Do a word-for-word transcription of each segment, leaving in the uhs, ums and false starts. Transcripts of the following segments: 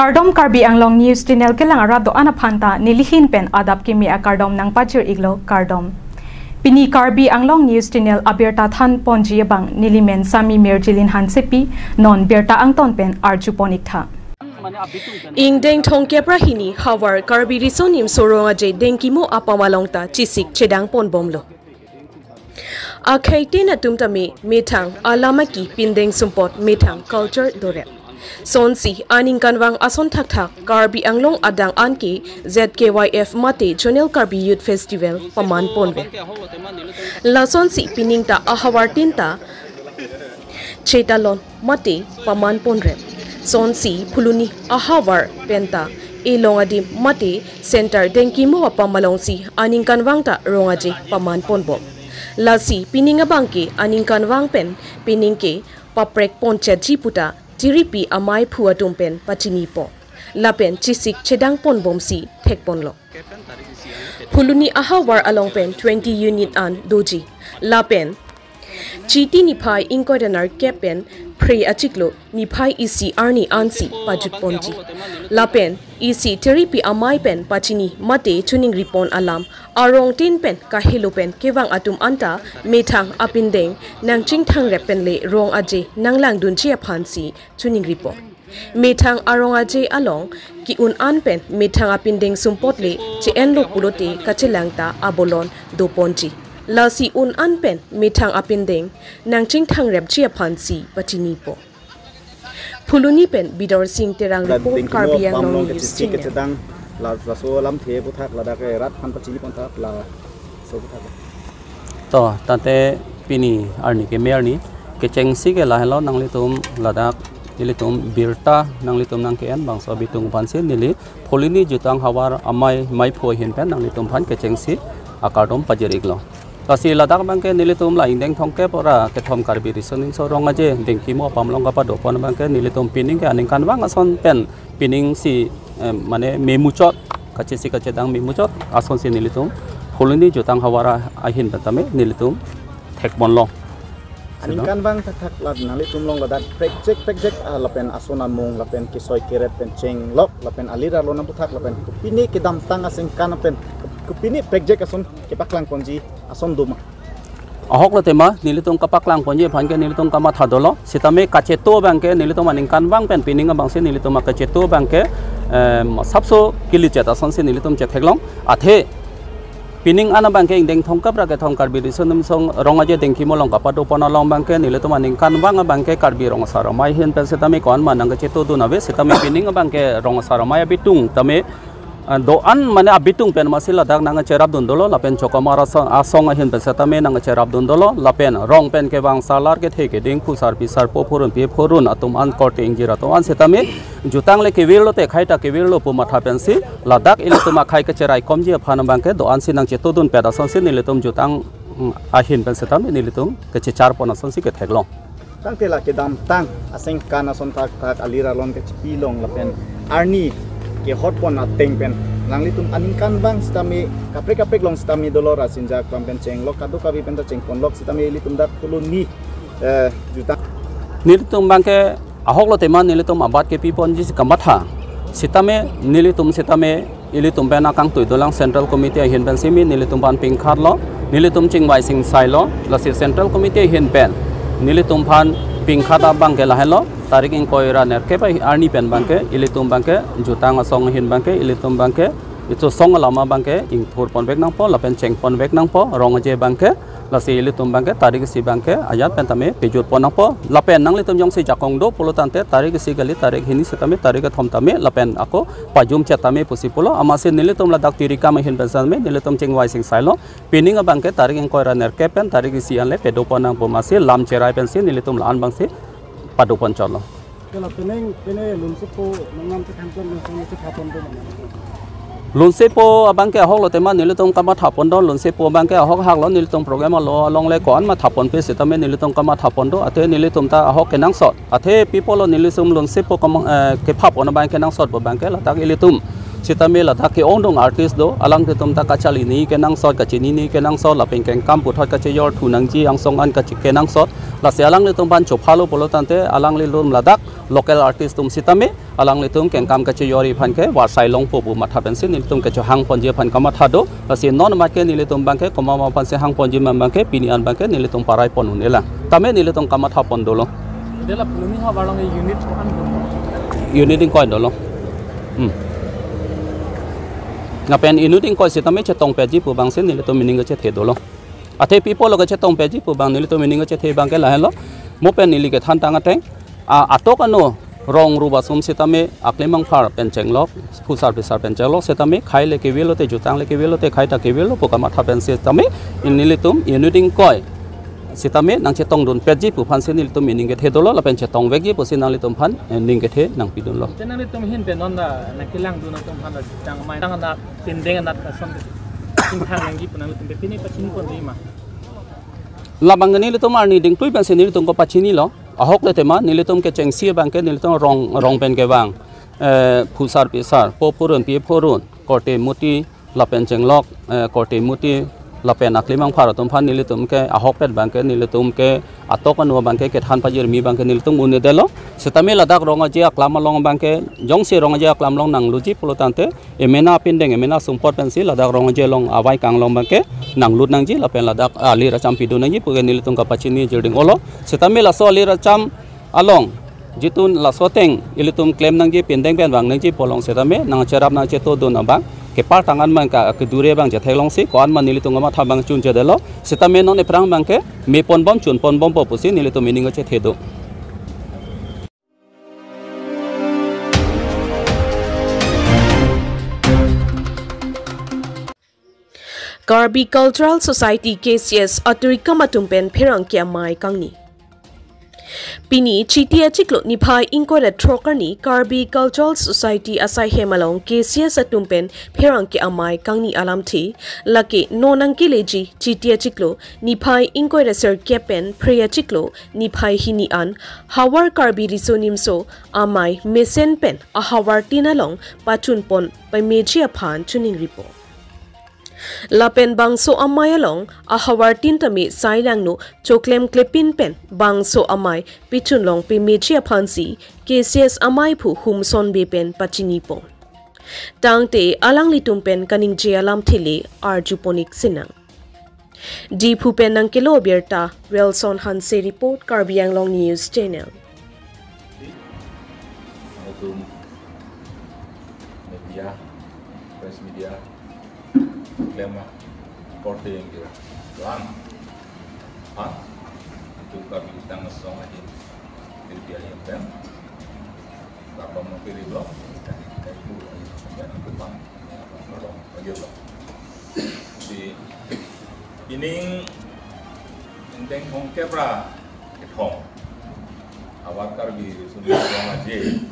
Kardom Karbi Anglong News Channel kelang arat do-an aphan ta nelihin pen adap kimi akardom nangpajir iklo, kardom. Pini Karbi Anglong News Channel abirta than ponji abang nelimen Sami Mirjilin Hansepi, non birta angton pen arju pon iktha. Ingdeng thomkep ra hini havar Karbi Riso Nimso Rong Aje Dengkimo apam along ta chesik chedang ponbomlo. Akhei tin atum tame methang alam aki pindeng sumpot methang culture dorep. Sonsi aningkanvang ason thakthak Karbi Anglong adang anke Z K Y F mate Zonal Karbi Youth Festival paman ponve. Lasonsi pining ta ahavar tin ta chetalon mate paman ponrem. Sonsi Phuloni ahavar penta elong adim mate center Dengkimo apam alongsi aningkanvang ta Rong Aje paman ponbom. Lasi pining abangke aningkanvang pen pining ke paprek ponchetji puta tiripi amei phu atum pen pachinipo. Lapen chesik chedang ponbomsi thekponlo. Phuloni ahavar along pen twenty unit an doji. Lapen Chiti niphai ingkoi ra nerkep pen phre achiklo niphai isi arni ansi pajut ponji. Lapen isi tiripi amei pen pachini mate choningripon alam arong tin pen kahelo pen kevang atum anta methang apindeng nangchingthangrep pen le Rong Aje nanglangdunji aphansi choningripon. Methang arong aje along ke-un an pen methang apindeng sumpot le che-enlo pulote kachelang ta abolon doponji. Lasi un an pen methang apindeng nangchingthangrepji aphansi pachinipo. Phuloni pen Bidor Sing Terang report, Karbi Anglong News Channel. Kachedang la laso alamthe aputhak ladak ke rat aphan pachini ponthak laso aputhak. To, tangte pini arni keme arni kechengsi ke lahelo nanglitum ladak ilitum birta nanglitum nangke-en bangso abitung aphansi neli Phuloni jutang havar amei mei phu ahin pen nanglitum aphan kechengsi akardom pajir iklo. Lasi ladak abangke nelitum la ingdeng thomkep ra kethom Karbi Riso Nimso Rong Aje Dengkimo apam along kapadopon abangke nelitum pining ke aningkanvang ason pen pining si, eh, mane memuchot, kachesik kachedang memuchot asonsi nelitum Phuloni jutang havar ahin pen tame nelitum thekponlo. Aningkanvang thakthak la nanglitum along ladak prekjek prekjek, ah, lapen ason amung lapen kesoi keret pen chenglok lapen alir arlo nangputhak lapen kopine kedamtang asengkan pen kopine prekjek ason kepaklang ponji ason doma. Ahok lo tema, nelitum kapaklang ponji aphan ke nelitum kamatha dolo. Sitame kacheto abangke nelitum aningkanvang pen pining abangsi nelitum akacheto abangke, em, sapso kilichet asonsi nelitum chetheklong. Athe pining an abangke ingdeng thomkep ra kethom Karbi Riso Nimso Rong Aje Dengkimo along kapadopon along abangke nelitum aningkanvang abangke Karbi Rong Asar Amei ahin pen sitame ko-an ma nangkachetodun ave, sitame pining abangke Rong Asar Amei abitung tame ah, do-an mane abitung pen masi ladak nangcherapdun dolo, lapen Chokomar asong, asong ahin pen setame nangcherapdun dolo, lapen rong pen kevang salar kethe keding phusar pisar po phurun pi phurun atum an korte ingjir atum an setame jutang le kevirlo te khai ta kevirlo pu matha pensi ladak ilitum akhei kacheraikomji aphan abangke do-ansi nangchetodunpet asonsi nelitum jutang, mm, ahin pen setame nelitum kachechar pon asonsi ketheklong. Tangte la kedamtang asengkan ason thakthak alir alon kachipilong lapen arni kehot pon ateng pen nanglitum aningkanvang sitame kaprek kaprek along sitame dolo ra sinjak pam pen chenglok kadokave pen ta chengponlok sitame ilitum dak Phuloni, eh, jutang. Nelitum abangke ahok lo tema nelitum abat kepi ponji si kamatha. Sitame nelitum sitame ilitum pen akangtui dolang Central Committee ahin pen simi nelitum aphan pingkhatlo, nelitum chingvai singsailo, lasi Central Committee ahin pen nelitum aphan pingkhat abangke lahenlo, tarik ingkoi ra nerkep arni pen abangke ilitum abangke jutang asong ahin abangke ilitum abangke icho song alama abangke ingthur ponvek nangpo lapen chengponvek nangpo, Rong Aje abangke. Lasi ilitum abangke tarik isi abangke ajat pen tame pejut pon nangpo. Lapen nanglitum jongsi jakong do pulo tangte tarik isi kali, tarik hini setame, tarik kethom tame, lapen ako pajumchet tame pusi pulo. Amatsi nelitum ladak tiri kam ahin pen setame nelitum chingvai singsailo. Pining abangke tarik ingkoi ra nerkep pen tarik isi anle padopon nangpo, amatsi lam cherai pensi nelitum la-an abangsi padopon chotlo. Kela peneng pene lunsepo nangam chethang pon nangam chethapon do mana. Lunsepo abangke ahok lo tema nelitum kamatha pon do, lunsepo abangke ahok hak lo nelitum program alo along le ko-an matha ponpe setame nelitum kamatha pon do, athe nelitum ta ahok kenangsot. Athe pi pulo nelitum lunsepo kam, eh, kepha pon abang kenangsot pu abangke ladak ilitum Sitame ladak ke-ongdung artist do, alanglitum ta kacharlini kenangsot, kachinini kenangsot, lapen kengkam puthot kachejor thu nangji angsong an kachi kenangsot. Lasi alanglitum aphan chophalo pulo tangte, alanglitum ladak local artist atum sitame alanglitum kengkam kachejor aphan ke varsai longpo pu matha pensi nelitum kechehang ponji aphan kamatha do. Lasi non amat ke nelitum abang ke komat aphan si hang ponji ma abang ke pini an abang ke nelitum parai pon un-elang. Tame nelitum kamatha pon dolo. Dela Phuloni havar along unit ko-an dun? Unit ingkoi dolo. Hmm. Lapen unit ingkoi sitame chetong peji pu abang si nelitum aning kachethe dolo. Athe pi apotlo kachetong peji pu abang nelitum aning kachethe abang ke lahenlo. Mo pen neli kethan tang ateng, a, atok ano rong rup atum sitame aklim angphar pen chenglok, phusar phisar pen chenglok sitame khei le kevelo te, jutang le kevelo te, khei ta kevelo pu kamatha pen sitame nelitum unit ingkoi sitame nangchetong dun peji pu aphan si nelitum aning kethe dolo, lapen chetong vekji pusi nanglitum aphan, eh, ning kethe nangpi dunlo. Te nanglitum ahin pen non ta nangkelangdun atum aphan ta jutang amei tang anat, pindeng anat ason ke chingthang nangji pu nanglitum pen pini pachini ponji ma? Labang ke nelitum arni dingtui pensi nelitum ko pachinilo. Ahok le tema nelitum kechengsi abang ke nelitum rong, rong pen kevang, eh, phusar phisar, po phurun, pi phurun, korte muti, lapen chenglok, eh, korte muti, lapen aklim angphar atum aphan nelitum ke ahokpet abang ke nelitum ke atok ano abang ke kethan pajirmi abang ke nelitum un-edetlo. Sitame ladak Rong Aje aklam along abang ke, jongsi Rong Aje aklam along nangluji pulo tangte, emena pindeng, emena sumpot pensi ladak Rong Aje along avai kanglong abang ke nanglut nangji, lapen ladak alir acham pidun nangji pu ke nelitum kapachini jirding olo. Sitame laso alir acham along, jitun laso ateng ilitum klem nangji, pindeng pen vang nangji pu along sitame nangcherap nangchetodun abang kepar tang an man ka kedure abang chetheklongsi, ko-an man nelitum kamatha abang chunchedetlo. Sitame non aphrang abang ke me ponbom, chun ponbompo pusi nelitum aning kachethe do. Karbi Cultural Society, K C S, aturikam atum pen pherangke amei kangni. Pini Chiti achiklo niphai ingkoi ra throk arni Karbi Cultural Society asaihem along K C S atum pen pherangke amei kangni alamthe, lake non nangkeleji Chiti achiklo niphai ingkoi ra sirkep pen phre achiklo niphai hini an Havar Karbi Riso Nimso Amei mesen pen ahavartin along pachun pon pameji aphan chiningripo. Lapen bangso amei along ahavartin tame sai langno choklem klepin pen bangso amei pachunlong pameji aphansi K C S amei aphu Humson Bey pen pachinipo. Tangte alanglitum pen kaningje alamthe le arjuponik sinang. Diphu pen nangkelo abirta, Wilson Hanse report, Karbi Anglong News Channel. Atum media, press media, klem korte yang kira lang, ha? Atum kami tang song aja, media yang kan, lapang mau pilih lo, dan itu yang kan atum bang, ya, lapang lagi lo. Si ining indeng thomkep ra kethom. Havar Karbi Riso Nimso Amei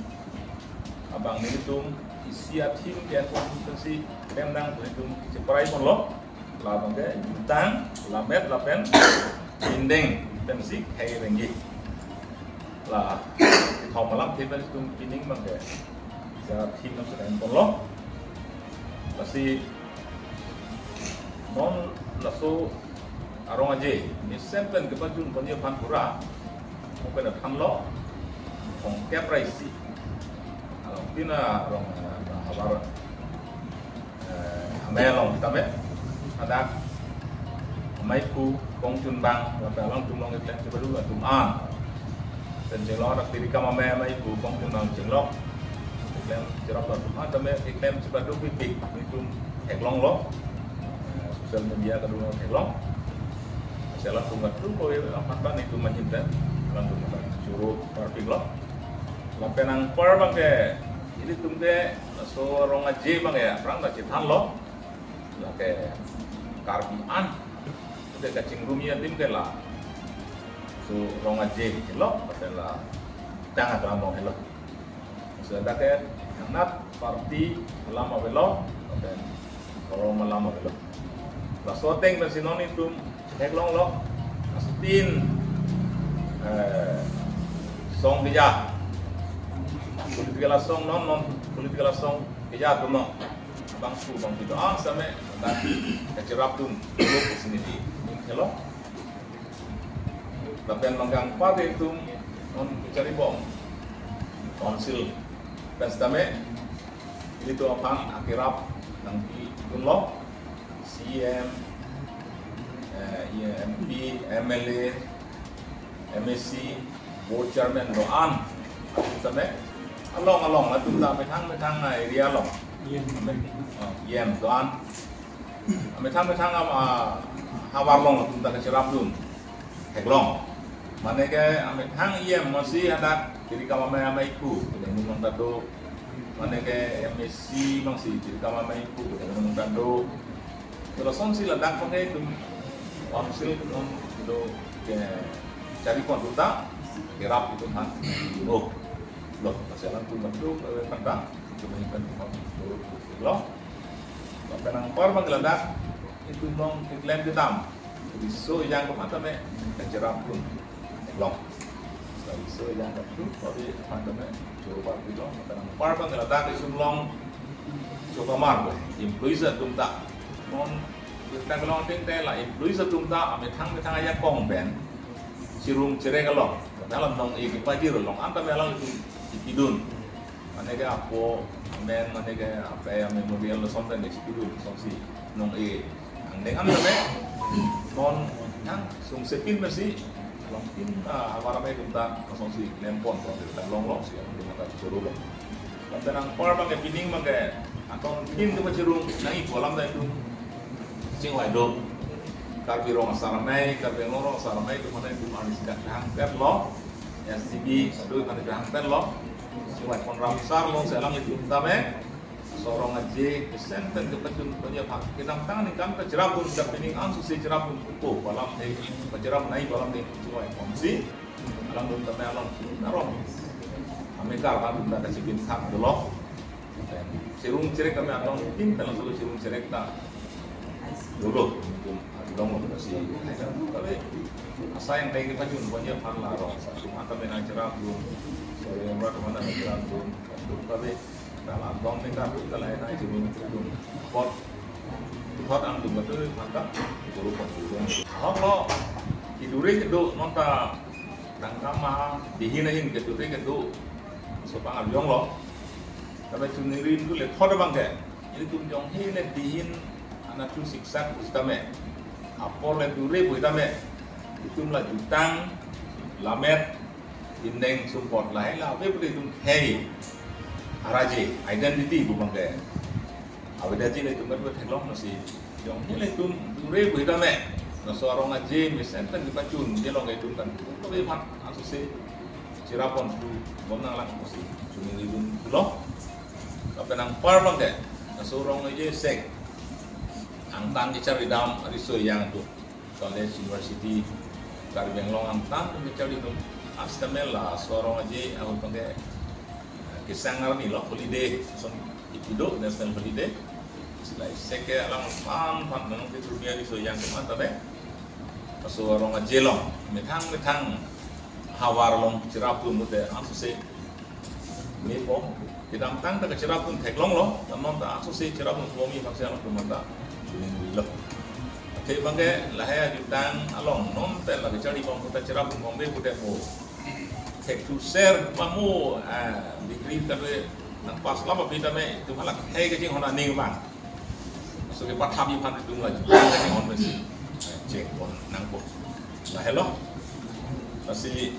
abang nelitum isi athim ke constituency klem nang nelitum cheparai ponlo. Labang ke jutang, lammet lapen indeng pensi khei renggi. La kethom alamthe pen nelitum pining abang ke isi athim nang klem ponlo. Lasi non laso arong aje mesen pen kepachun ponji aphan pura open aphan lo, thomkep ra isi along tina rong, eh, havar, eh, amei along tame hadak amei aphu kongchun abang lapen alangtum along keklem chebadu atum an pen chenglok, adak tiri kam amei, amei aphu kongchun abang chenglok, keklem cherap atum an tame keklem chebadu pipik nelitum theklonglo. Eh, social media kadung theklong. Selang tum kadung ko ya, amat ban nelitum mahin pen, alangtum kan churu parpik lo. Lapen anpar abang ke, ilitum ke laso rong aje abang ya, aphrang ta chethanlo. Lake Karbi an, ke kachingrumji adim ke la so rong aje lo, lapen la tang atram rong helo. So dak ke anat party alam avelo, lapen forum alam avelo. Laso ateng pensi non nelitum theklonglo, astin, eh, song keja, political asong, non non political asong Keja atum no, bangso bangpi do-an sitame, dan kacherap atum, lo sini di, ning helo. Lapen manggang pare atum, non kacharibom, council, pen sitame, ilitum aphan akerap nangpi atum lo, C E M, eh, M P, M L A, M A C, board chairman do-an atum tame along along atum ta methang methang area along. E M. Oh, E M do-an. Methang methang am, ah, havar along atum ta kacherap atum theklong. Mane ke, ah, methang E M masi hadak tirikam amei amei ku, kudeng nung ta do. Mane ke M A C masi tirikam amei ku, kudeng nung ta do. Kalau sonsi ladak pakai atum council atum do kacharipon atum ta kerap atum aphan. Oh, lo, masi alam atum bantu, eh, panta, atum ini kan, lo. Lapen anpar abang ladak, atum along keklem kedam. Riso ejang atum aphan tame, kacherap atum long. Riso ejang atum, kori aphan tame, choba atum long. Lapen anpar abang ladak atum along, chokamar, employees atum ta. Non, kita kelong ting te la, employees atum ta, amethang methang ajakong pen, chirung chirek along. Dalam nong-e kepajir along, anta me alanglitum kipidun. Mane ke apo, amen, mane ke ape, a memorial lason pen kipidun, sonsi nong-e angdeng an tame, non, nang, sungsepin masi, along tin, ah, havar amei atum ta, sonsi nempon, sonsi ta long long, si, atum ta choro long. Lapen anpar abang ke pining abang ke, atong tin tu pachirung, nang-e pu alam ta atum, chingvai do. Karbi Rong Asar Amei, Karbi Anglong Rong Asar Amei, atum mane atum arni sida kehang pen lo. S T B, sadu mane kehang pen lo. Chingvai pon ram sar lo, si alanglitum tame. Laso arong aje, mesen pen kepachun ponji aphan. Kedamtang aningkan kacherap atum, sida pining anso si cherap atum, ko, pu alam te, kacherap nai pu alam te, chingvai ponsi. Alangtum tame along, arong. Amekar atum ta kachipinthak dolo. Chirung chirek tame along tin pen laso chirung chirek ta dolo. Atum along lo kasi. Tapi asai yang kayak kita jun banyak pan la arong. Satu mata menang cherap dun. Sore yang berat mana cherap dun. Dun tapi dalam dong ni kan kita lain aja dun. Pot. Pot ang dun betul mantap. Guru pot dun. Ahok lo. Kiduri kedo nonta tangkam ma dihin ahin kiduri kedo. Sopang abiong lo. Tapi chuniri itu le thot abang ke. Ilitum jongsi le dihin anatthu siksak pu sitame. Apor le dure pu sitame. Itum la jutang, lamet, indeng sumpot lahai la ave pu itum khei. Araje, identity pu abang ke. Ave daji le itum kan buat theklong nasi. Jongsi le itum dure pu sitame. Laso arong aje mesen pen kepachun, je long itum kan. Itum kave mat, anso si. Cherap pon tu, bom nanglang pusi. Chuniri dun pulo. Lapen anpar abang ke, laso arong aje sek. Angtan kecharli dam, riso ejang atum. College, university, Karbi Anglong angtan kecharli dun. Astamel laso arong aje, ahut abang ke, kesang arni lo, holiday, son ipido, national holiday. Silai sek ke alang pan, pan, nang ke Trumia riso ejang atum anta deh. Laso arong aje along, methang methang havar along cherap atum mute anso si. Ni po, kedamtang ta kacherap atum theklong lo, namun ta anso si cherap atum pomi paksa along atum ta. Chuniri lo. Athe abang ke lahai ajutang along non pen la kecharli bom ta cherap atum bom be pute po. Thek tu ser mamu, ah, degree kave nang pass lama pi tame, itum halak khei kachinghon aning abang. So kepathap ji aphan itum la jutang kachinghon mesi. Chek pon nangpo. Lahelo. Lasi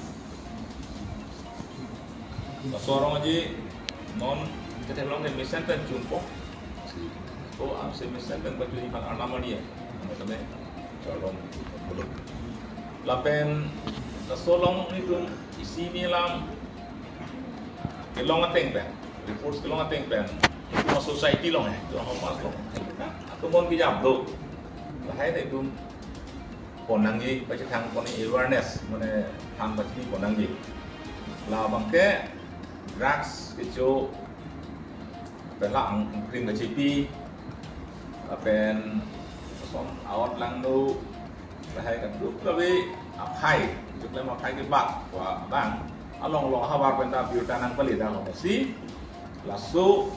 laso arong aje non ketheklong ke mesen pen chunpo. Si, oh, ah, si mesen pen pachun ji aphan arnam ani ya. Tame cholong pulo. Lapen laso along itum isi ni alam kelong ateng pen, reports kelong ateng pen, itum society along, eh, itum ahormu along. Atum mon kejap do. Lahai ta itum pon nangji, pachethang pon awareness, mane than pachini pon nangji. La abang ke drugs kecho, lapen la ang, angkring kachepi, lapen son awat langno, lahai kaduk kave aphai, kecho klem aphai kebak, wa abang, along along havar pen ta birta nangpale ta along si, laso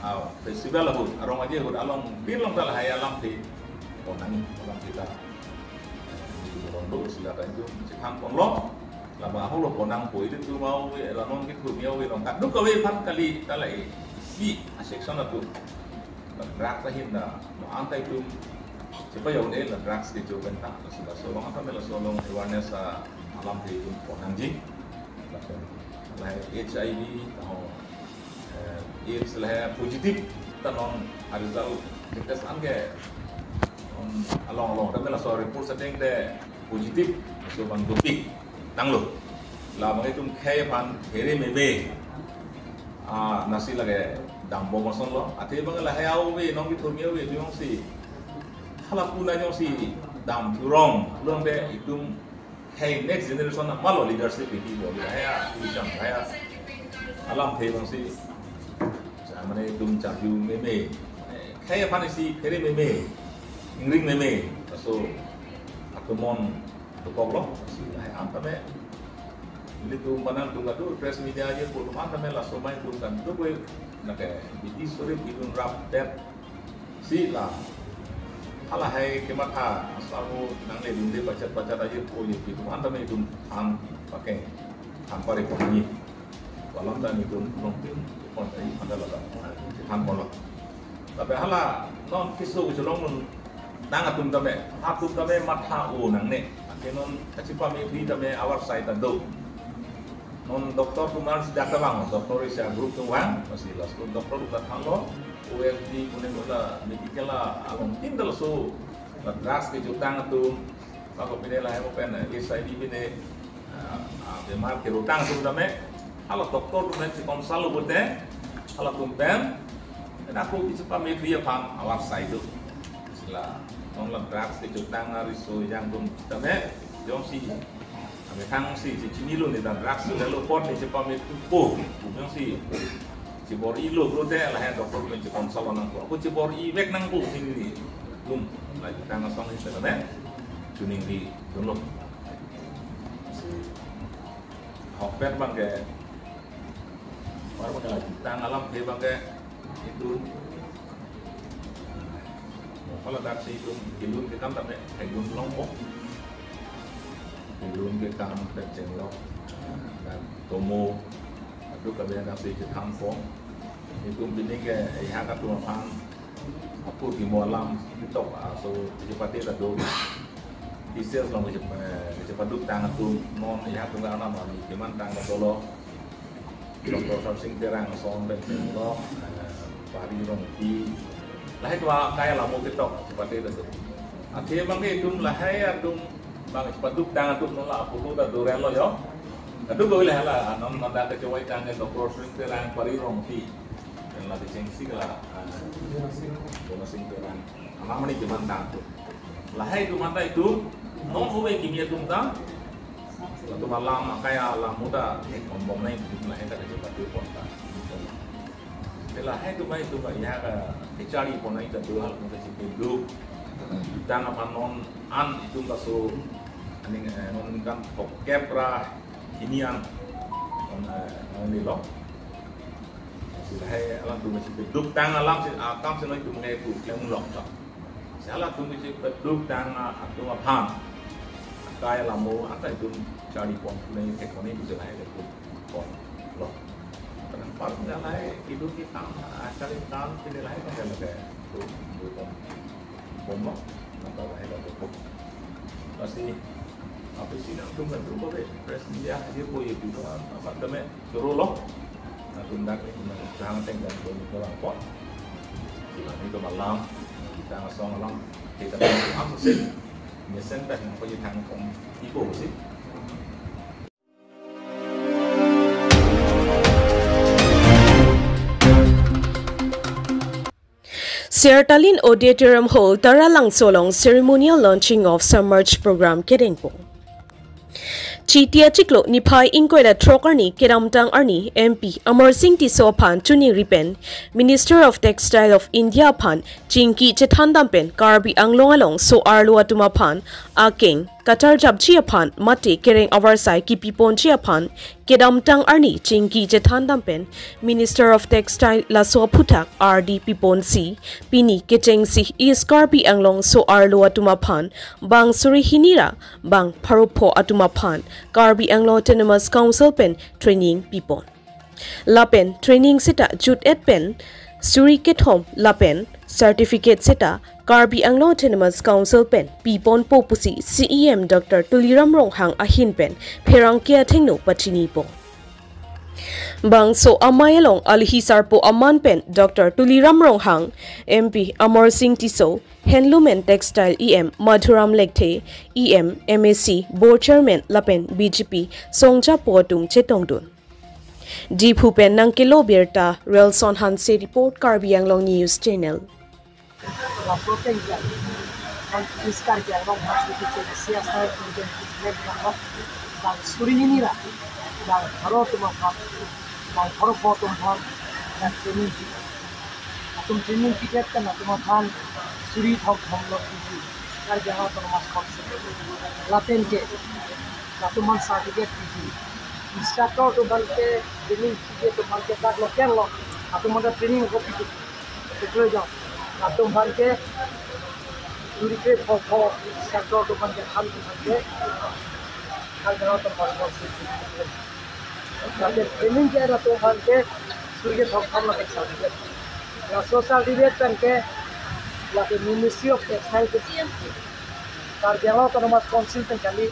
Ah, festival ahut, arong aje ahut, along, bin along ta lahai alamthe pon nangji, alamthe ta. Eh, di along do, sila ta itu, chethan ponlo, laba aholo pon nangpo, ilitum ave, la non kethur mi ave, along kadokave aphan kali, ta lahai, isi, a section atum. La drugs ahin ta, ma anta itum, chepajaune, la drugs kecho pen ta, la sila so along, anta me laso along awareness, ah, alamthe itum pon nangji. Lapen, lahai H I V, taho, eh, AIDS lahai positive ta non a result test an ke, um, along along, tapi laso report setting te positive, so bang dopik tanglo. Labang itum khei aphan phere meme, ah, nasi lake dambom asonlo. Athe bang lahai ave, non kethur mi ave, jongsi hala puna jongsi dam thurong, along te itum khei next generation na malo leadership pipo, lahai a, itum lahai a alamthe bangsi, sa mane itum charju meme, khei aphan isi phere meme, ingring meme, so atumon dokoklo, si lahai an tame, ilitum panang tum kado press media aje pu atum an tame laso mai tum kan tu koi nake bidi sore bidun rap tet si la. Halahai kematha asal mo nangle dungde pachat pachat aje po ye itum an tame itum than pakeng, than pare pon nangji. Walam ta itum nongpin pon tadi pada lata than ponlo. Tapi hala non kiso kechelong non nang atum tame, atum tame matha-o nangne. Athe non kachepame-ri tame awar sai ta do. Non doctor atum an si data bang, doctor isi a group atum vang, masi laso doctor atum ta thanlo, O S D, kuning kuning la medical la along tin ta laso, la drugs kechotang atum, ako pine lahai mo pen, H I V pine, ah, ah, bemar kerotang atum tame, hala doctor atum pen si consult lo pute, halatum pen, pen ako kachepame-ri aphan awar sai do. Sila, non la drugs kechotang ariso yang atum tame, jongsi amethang si, si chinilo ne ta drugs lelo apot ne chepame-ripo, jongsi chebor-ilo pulote lahai doctor pen checonsult nangpo. Ako chebor-i vek nangpo si nelitum, la tang asong ni tame choningri dunlo. Si ahokpet abang ke, baru abang ke la jutang alamthe abang ke itum, kalau daksi itum kelun kekam tame, kelun longpo. Kelun kekam pen chenglok, dan tomo, kadokave daksi chethanpo. Itum pini ke, eh, hak atum aphan, apor kimo alam, itok, ah, so, kachepate ta do. T C S along kachepa-, kachepaduk tang atum, non, eh, hak atum anam ami, kemantang ta dolo. Doctor Sarsing Terang ason pen chenglok, eh, Pari Rongpi. Lahai atum akai alamo ketok, chepate ta do. Athe abang ke itum lahai atum abang chepaduk tang atum non la apor ta do relo yo. Kadokave lahai la, non manda kechevai tang ke Doctor Sarsing Terang, Pari Rongpi. Pen la kechengsi ke la, ah, Sarsing Terang. Anam ani kemantang atum. Lahai atum anta itum, non ove kimi atum ta, latum alam akai alamo ta, eh, kombom nai itum lahai ta kachepate pon ta. Te lahai atum anta itum ya ka kechari pon nai ta do hal mo kachepeduk tang aphan non an itum kaso, aning, eh, non kan tokep ra hini an, non, eh, non ni lo. Si lahai alanglitum kachepeduk tang alam si, akam si non itum ngai pu klem lok ta. Si halatum kachepeduk tang, ah, atum aphan akai alamo anta itum chari pon pune thek pon itum si lahai itum ponlo. Kadang par nang lahai itum ke kam, ah, chari kam pine lahai kan lahai itum pon, ponlo. Nang ta lahai itum pon. Lasi, apa si nangtum kan tu kave press media aje po ye itum apa tame. Choro lo. Nangtum dak ni, nang jang teng dan bom ko lang pot. Sila ni ko malam, kita ngasong alam, kita ngasong sih. Mesen dah yang pergi tangkong ibu sih. Sertalin Auditorium Hall, Taralangso along ceremonial launching of submerge program kedengpo. Chiti achiklo niphai ingkoi ra throk arni kedamtang arni M P Amarsing Tisso aphan choningri pen Minister of Textile of India aphan chingki chethandam pen Karbi Anglong along so-arlo atum aphan akeng katarjapji aphan mate kereng avarsai kipiponji aphan kedamtang arni chingki chethandam pen Minister of Textile laso aphuthak ardi piponsi pini kechengsi East Karbi Anglong so-arlo atum aphan bang suri hini ra bang pharo pho atum aphan Karbi Anglong Autonomous Council pen training pipon. Lapen training seta jut-et pen suri kethom lapen certificate seta Karbi Anglong Autonomous Council pen piponpo pusi C E M Doctor Tuliram Ronghang ahin pen pherangke athengno pachinipo. Bangso amei along alihi sarpo aman pen Doctor Tuliram Ronghang, M P Amarsing Tisso, Handloom and Textile E M Madhuram Lekthe, E M, M A C, Board Chairman lapen B J P songjapo atum chetongdun. Diphu pen nangkelo birta, Relson Hanse report, Karbi Anglong News Channel. Laso ateng ke, non East Karbi Anglong Constituency asai Constituency Plan Block, bang suri hini ra bang pharo atum aphan, bang pharo pho atum aphan, bang training. Atum training ticket kan atum aphan suri thom thom lo piji, Karbi Anglong Autonomous Council. Lapen ke atum aphan certificate piji. Instructor atum aphan ke training piji, atum aphan ke dak local lo, atum aphan training ko piji. Betul jo. Atum aphan ke suri kre pho pho instructor atum aphan ke, atum aphan ke Karbi Anglong Autonomous Council. Lapen training ke atum aphan ke suri kethom thom lapen certificate. Laso certificate pen ke lapen Ministry of Textile ke, Karbi Anglong Autonomous Council pen kali,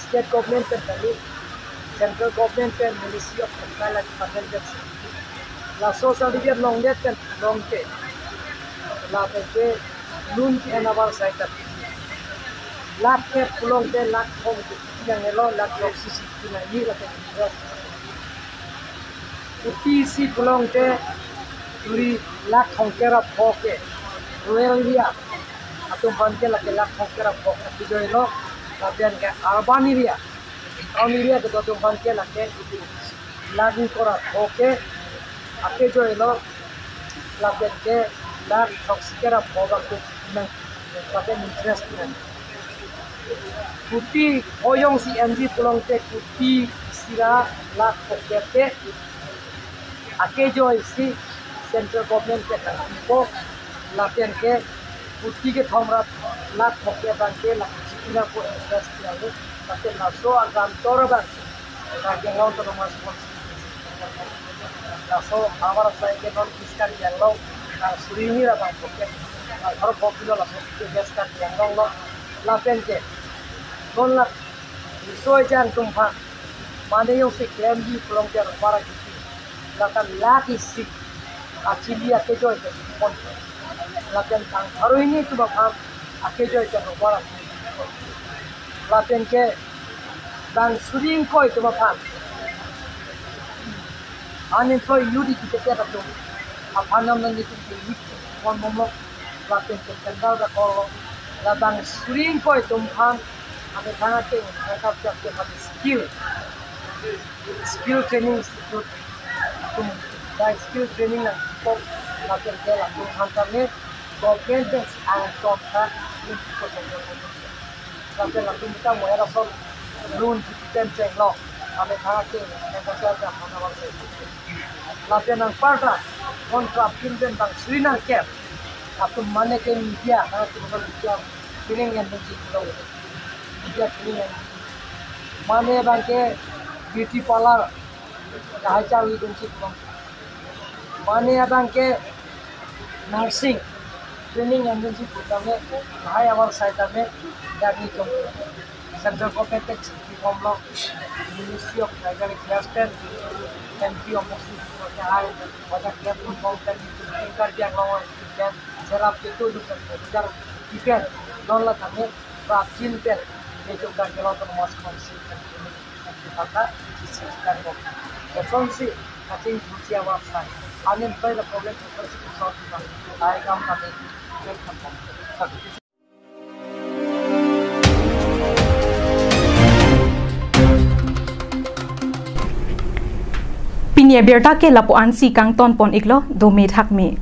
State Government pen kali, Central Government pen, Ministry of Textile and Department pen. Laso certificate longdet pen longte, lapen ke loan ke-en avarsai ta piji. Lakh kep pulote lakh thom ke pinang helo, lakh thom isi si pinang ni lapen interest. Kuti isi pulote suri lakh thomkep ra pho ke rural area atum aphan ke lake lakh thomkep ra pho ke akejoilo, lapen ke urban area, town area kedo atum aphan ke lake lakh ingkoi ra pho ke akejoilo, lapen ke lakh throksi kep ra pho bang ke nang, lapen interest nang. Kuti pho jongsi enji pulote kuti isi ra lakh thomkep ke akejoisi Central Government ke nangpipo, lapen ke kuti kethom ra lakh thomkep bang ke lakh chikina ko interest nang, lapen laso agantor bang Karbi Anglong Autonomous Council. Laso avarsai ke non East Karbi Anglong, ah, suri hini ra bang phongo, ah, pharo pho pilo laso ke West Karbi Anglong lo. Lapen ke non la riso ejang atum aphan mane jongsi klemji pulote rubber akisi, lata lakh isi achili akejoi ke pon. Lapen bang pharo hini atum aphan akejoi ke rubber akisi pon. Lapen ke bang suri ingkoi atum aphan, unemployed youth educated atum aphan nam nang itum ke youth pon momo, lapen ke kendal da kolo, la bang suri ingkoi atum aphan amethang ateng nangkap jak ke mati skill, skill training institute atum, bang skill training nangkok, lapen ke latum aphan tame government pen angton ta ni ko song song. Lapen latum ta mo era sol loan chipen cheng lo, amethang ateng nangkok jak ke hana bang se. Lapen anparta contract pin pen bang suri nangkep atum mane ke media, nangtum media training ensi lo, media training ensi. Mane bang ke beauty parlour, lahai charli dunsi lo. Mane abang ke nursing training ensi putame, lahai avarsai tame, dak ni jong Central Government pen chingki bom lo, Ministry of Tribal Affairs pen, M P of Musi, lahai, wajak dia pun bom pen, Karbi Anglong pen, serap itu dukkan kejar, ipen, non la tame, prapjin pen, itu kan kalau termasuk konsisten. Kata, isi kan bom. Kosonsi kachingthurji avarsai, unemployed problem kosonsi solve bang, ai kam kami, cek kan bom. Pini abirta ke lapu-ansi kangton pon iklo, dome thakme.